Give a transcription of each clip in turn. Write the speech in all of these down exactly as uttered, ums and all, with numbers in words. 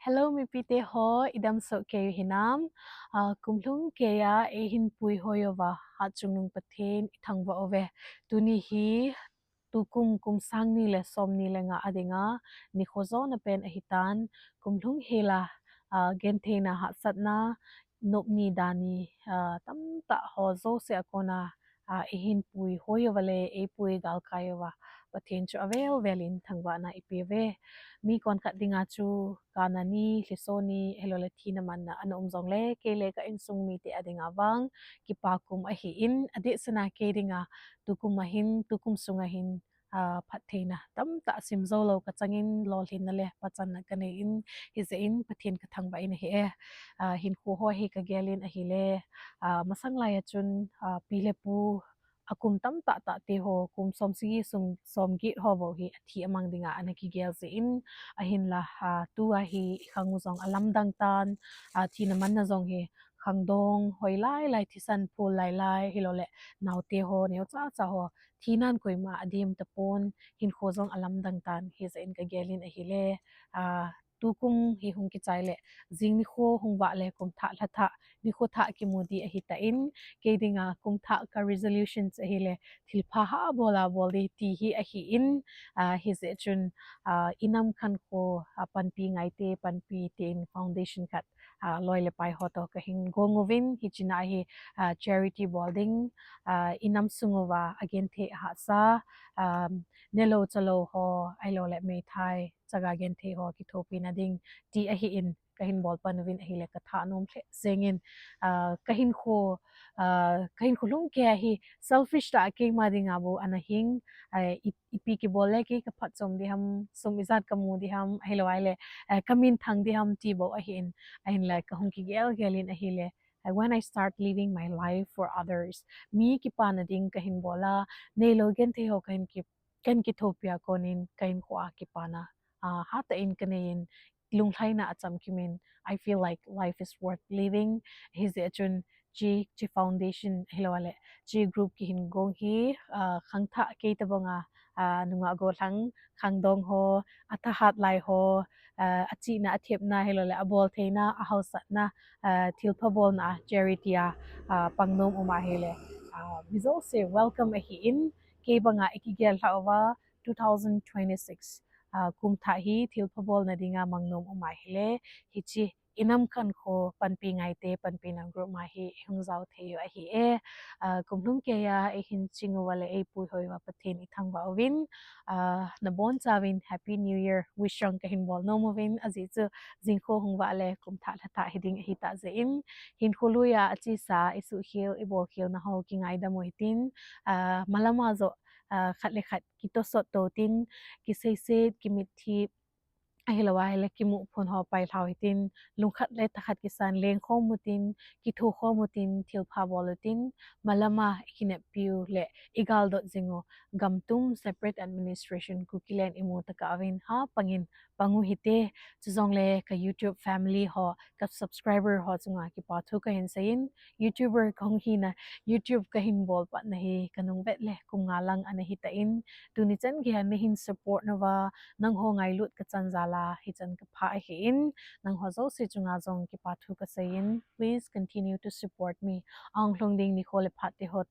Hello, mipite ho, idam soh kei u hinam? Ah, kumlhung keiya eihin puihoi uva, Hatchungnung Pathen ithangvah uve. Tuni hi tukum kum sang ni le som ni le nga a dinga nikho jona pen ahitan, kumlhung hela, ah, gentheina, hahsatna, nopni dani, ah, tamtah ho jouse a kona, ah, eihin puihoi uva le eipui galkai uva Pathen chu avel vel in thangvahna ipeuve. Mi konkhat dinga chu kana ni, lhiso ni, ahilou le thina manna ana um jongle, kei le ka insung mite a dinga vang kipa kum ahin, adehsetna kei dinga tukum a hin, tukum sunga hin, ah, phattheina tamtah sim jou lou kachangin lolhinna le pachanna kanei in, hijeh in Pathen kathangvah in ahi e. Ah, hinkho ho hi kagel in ahile, ah, masang laiya chun, ah, pi le pu akum tamtah tah te ho, kum som sagi sung som get ho bou hi athi amang dinga ana kigel jeh in, ahinla, ah, tua hi ikhang u jong alamdang tan, ah, thina manna jong hi khangdong hoi lai lai, thisan phul lai lai, hilou le naote ho, neocha cha ho, thinan koima adem tapon, hinkho jong alamdang tan, hijeh in kagel in ahile, ah, tukum hi hung kichai le, jing nikho hung vah le, kum thah lha thah, nikho thah kimu di ahitan, kei dinga kum thah ka resolution chu ahile, thilpha ha bol a bol di ti hi ahin, ah, hijeh chun, ah, inam khankho, ah, panpi ngaite, panpi tin foundation khat, ah, loi le pai ho toh kahin gong uvin, hichea hi, ah, charity bol ding, ah, inam sung uva agenthei ahahsa, ah, nelou chalou ho, ahilou le meithai, chaga genthei ho kithopina ding ti ahin, kahin bol pan uvin ahile katha nom lheh jengin, ah, kahinkho, ah, kahinkho lhung keiya hi selfish tah a keima dinga bou ana hing, ah, i, ipi kibol le kei kaphatchom di ham, sum ijat kamu di ham, ahilou ahile, ah, kaminthang di ham ti bou ahin, ahinla kahung kigel gel in ahile, ah, when I start living my life for others, mi kipana ding kahin bol a, neilou genthei ho kahin ki, kahin kithopi a konin kahinkho a kipana, ah, hatah in kanei in, lunglhaina achamkim in, I feel like life is worth living. Hijeh chun chi, chi foundation ahilou le chi group kihin gong hi, ah, khangthah kei tabanga, ah, nungah gollhang, khangdong ho, athahat lai ho, ah, achihna, athepna, ahilou le aboltheina, ahaosatna, ah, thilpha bolna, charity a, ah, pang nom um ahile, ah, mi jouse welcome ahin, kei banga ikigel lhah uva, two thousand twenty-six, ah, kum thah hi thilpha bolna dinga mang nom um ahile, hiche inam khankho panpi ngaite, panpina group ma hi ihung jao thei u ahi e. Ah, kumlhung keiya eihin ching uva le eipuihoi uva Pathen ithangvah uvin, ah, nabonchauvin Happy New Year wish jong kahin bol nom uvin, ajeh chu jingkho hung vah le kum thah lha thah hiding ahitah jeh in, hinkho luiya achesa, isuhkhel, ibolkhelna ho kingaidam u hitin, ah, malama joh, ah, khat le khat kitosot to tin, kiseiset, kimitthip, ahilou ahile kimuh phun ho pailhau hitin, lungkhat le thakhat kisan lengkhom utin, kithokhom utin, thilpha bol utin, malama ikineppiu le igaldot jingu gamtum separate administration Kukiland imu tokah uvin ha pangin pang u hite. Chujongle ka YouTube family ho, ka subscriber ho chunga kipathu kahin seiyin, YouTuber kahung hina, YouTube kahin bol patna hi kanung vet le kum nga lang ana hitah in, tuni chan geiya nahin support nauva, nangho ngailut kachan jal a hichan kaphah ahin, nangho jouse chunga jong kipathu kaseiyin, please continue to support me. Ahung lhung ding nikho le phat te ho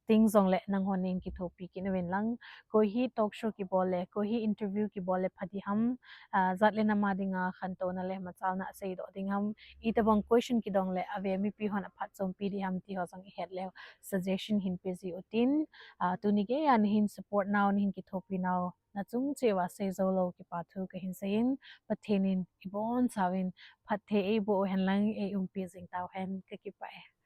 teng jongle nanghon neikithopi kit uvin lang, koi hi talk show kibol le, koi hi interview kibol le pha diham, ah, jat le nam a dinga khantouna le machalna aseidoh ding ham, itobang question kidong le ave mipi hon aphatchompi diham ti ho jong ihet leu suggestion hinpe ji utin, ah, tuni geiya nahin support nau, nahin kithopi nau, nachung cheh uva seijou lou kipathu kahin seiyin, Pathen in ibonchauvin phatthei eiboh uhen lang eiumpi jing tauhen, kakipah e.